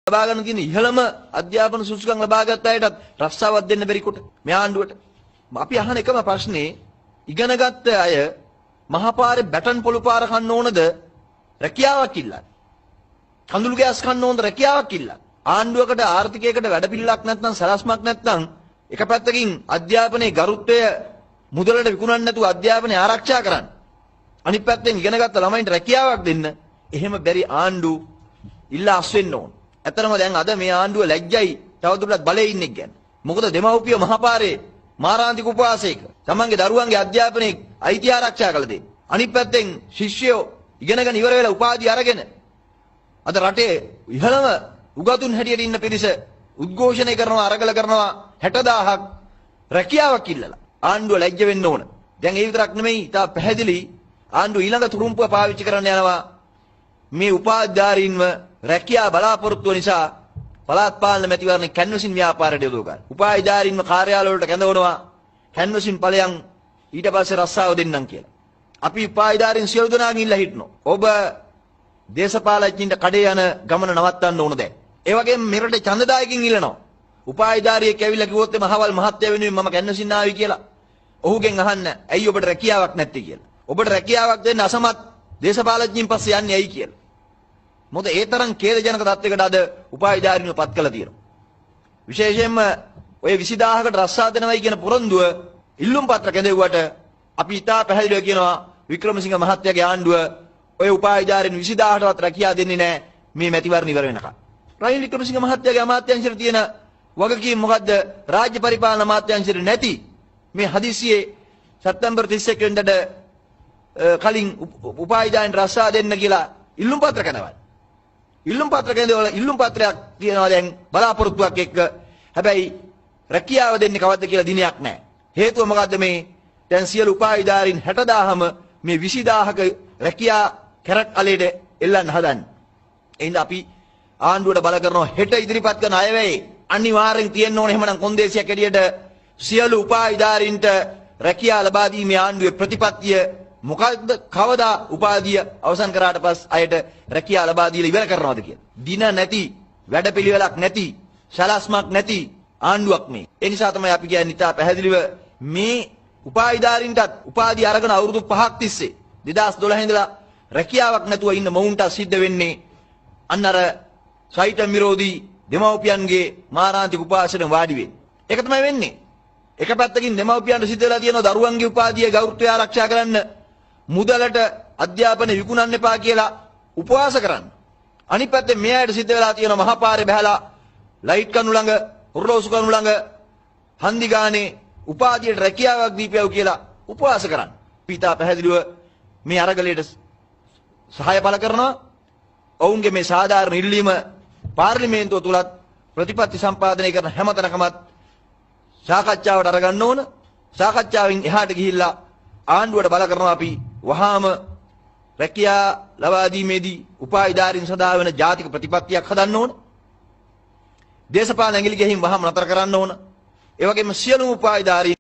ලබා ගන්න තියෙන ඉහළම අධ්‍යාපන සුදුසුකම් ලබාගත් අයටත් රස්සාවක් දෙන්න බැරි කොට මේ ආණ්ඩුවට අපි අහන එකම ප්‍රශ්නේ, ඉගෙනගත්ත අය මහපාරේ බැටන් පොළු පාර කන්න ඕනද රැකියාවක් ඉල්ලන්න? කඳුළු ගෑස් කන්න ඕනද රැකියාවක් ඉල්ලන්න? ආණ්ඩුවකට ආර්ථිකයකට වැඩපිළිවෙලක් නැත්නම්, සලස්මක් නැත්නම්, එක පැත්තකින් අධ්‍යාපනයේ ගරුත්වය මුදලට විකුණන්න නැතුව අධ්‍යාපනය ආරක්ෂා කරන්න, අනිත් පැත්තෙන් ඉගෙනගත්ත ළමයින්ට රැකියාවක් දෙන්න, එහෙම බැරි ආණ්ඩු ඉල්ලා අස් වෙන්න ඕන. ඇත්තටම දැන් අද මේ ආණ්ඩුව ලැජ්ජයි තවදුරටත් බලේ ඉන්න එක ගැන. මොකද දෙමව්පියෝ මහපාරේ මාරාන්තික උපවාසයක තමන්ගේ දරුවන්ගේ අධ්‍යාපනයේ අයිතිය ආරක්ෂා කළ දෙන්න. අනිත් පැත්තෙන් ශිෂ්‍යයෝ ඉගෙනගෙන ඉවර වෙලා උපාධි අරගෙන අද රටේ ඉහළම උගතුන් හැටියට ඉන්න පිරිස උද්ඝෝෂණය කරනවා, අරගල කරනවා 60,000ක් රැකියාවක් ඉල්ලලා. ආණ්ඩුව ලැජ්ජ වෙන්න ඕන. දැන් ඒ විතරක් නෙමෙයි, ඉතා පැහැදිලි ආණ්ඩුව ඊළඟ තුරුම්පුව පාවිච්චි කරන්න යනවා. මේ උපාධිධාරීන්ව රැකියා බලාපොරොත්තුව නිසා පළාත් පාලන මැතිවරණ කැන්වසින් ව්‍යාපාරයට යොදව ගන්න. උපාධිධාරීන්ව කාර්යාල වලට කැඳවනවා, කැන්වසින් ඵලයන්, ඊට පස්සේ රස්සාව දෙන්නම් කියලා. අපි උපාධිධාරීන් සියලු දෙනාගෙන් ඉල්ලා හිටනවා. ඔබ දේශපාලඥයින්ට කඩේ යන ගමන නවත්තන්න ඕන දැන්. ඒ වගේම මෙරටේ ඡන්දදායකින් ඉල්ලනවා. උපාධිධාරියෙක් ඇවිල්ලා කිව්වොත් එම අහවල් මහත්තයා වෙනුවෙන් මම කැන්වසින් ආවි කියලා. ඔහුගෙන් අහන්න ඇයි ඔබට රැකියාවක් නැත්තේ කියලා. ඔබට රැකියාවක් දෙන්න අසමත් දේශපාලඥයින් පස්සේ යන්නේ ඇයි කියලා. මොකද ඒ තරම් ඛේදජනක තත්යකට අද උපාධිධාරීන්ව පත් කළා තියෙනවා. විශේෂයෙන්ම ඔය 20,000කට රස්සා දෙනවයි කියන පොරොන්දුව ඉල්ලුම් පත්‍ර කැඳෙව්වට අපි ඉතා පැහැදිලිව කියනවා, වික්‍රමසිංහ මහත්තයාගේ ආණ්ඩුව ඔය උපාධිධාරීන් 20,000ටවත් රැකියා දෙන්නේ නැහැ මේ මැතිවරණ ඉවර වෙනකම්. රනිල් වික්‍රමසිංහ මහත්තයාගේ අමාත්‍යාංශයට තියෙන වගකීම මොකද්ද? රාජ්‍ය පරිපාලන අමාත්‍යාංශයට නැති මේ හදිසියේ සැප්තැම්බර් 31 වෙනිදාට කලින් උපාධිධාරීන් රස්සා දෙන්න කියලා ඉල්ලුම් පත්‍ර කනවල්. ඉල්ලුම් පත්‍ර කැඳවල ඉල්ලුම් පත්‍රයක් තියෙනවා දැන් බලාපොරොත්තුවක් එක්ක. හැබැයි රැකියාව දෙන්නේ කවද්ද කියලා දිනයක් නැහැ. හේතුව මොකද්ද මේ? දැන් සියලු උපාධිධාරීන් 60,000ම මේ 20,000ක රැකියා කැරට් අලේට එල්ලන්න හදන්නේ. එහෙනම් අපි ආණ්ඩුවට බල කරනවා, හෙට ඉදිරිපත් කරන අයවැයේ අනිවාර්යෙන් තියෙන්න ඕනේ එහෙමනම් කොන්දේසියක් ඇටියට, සියලු උපාධිධාරීන්ට රැකියා ලබා දීමේ ආණ්ඩුවේ ප්‍රතිපත්තිය මොකද්ද, කවදා උපාධිය අවසන් කරාට පස් අයට රැකියා ලබා දීලා ඉවර කරනවද කියලා. දින නැති, වැඩපිළිවෙලක් නැති, සලස්මක් නැති ආණ්ඩුවක් මේ. ඒ නිසා තමයි අපි කියන්නේ ඉතා පැහැදිලිව මේ උපාධිධාරීන්ටත්, උපාධි අරගෙන අවුරුදු 5ක් තිස්සේ 2012 ඉඳලා රැකියාවක් නැතුව ඉන්න මොවුන්ට සිද්ධ වෙන්නේ අන්න අර සයිටම් විරෝධී දෙමව්පියන්ගේ මාරාන්තික උපවාසයෙන් වාඩි වෙන්නේ. ඒක තමයි වෙන්නේ. එක පැත්තකින් දෙමව්පියන්ට සිද්ධ වෙලා තියෙනවා දරුවන්ගේ උපාධිය ගෞරවය ආරක්ෂා කරන්න මුදලට අධ්‍යාපනය විකුණන්න එපා කියලා උපවාස කරන්න. අනිත් පැත්තෙන් මේ අයට සිද්ධ වෙලා තියෙනවා මහපාරේ බහැලා ලයිට් කණු ළඟ, ඔරලෝසු කණු ළඟ, හන්දි ගානේ උපාධියට රැකියාවක් දීපියව කියලා උපවාස කරන්න. පිතා පැහැදිලිව මේ අරගලයට සහාය පළ කරනවා. ඔවුන්ගේ මේ සාධාරණ ඉල්ලීම පාර්ලිමේන්තුව තුලත් ප්‍රතිපත්ති සම්පාදනය කරන හැම තැනකමත් සාකච්ඡාවට අරගන්න ඕන. සාකච්ඡාවෙන් එහාට ගිහිල්ලා ආණ්ඩුවට බල කරනවා අපි වහාම රැකියා ලබා දීමේදී උපාධිධාරීන් සඳහා වෙන ජාතික ප්‍රතිපත්තියක් හදන්න ඕන. දේශපාලන ඇඟිලි ගැහිම් වහාම නතර කරන්න ඕන. ඒ වගේම සියලුම උපාධිධාරීන්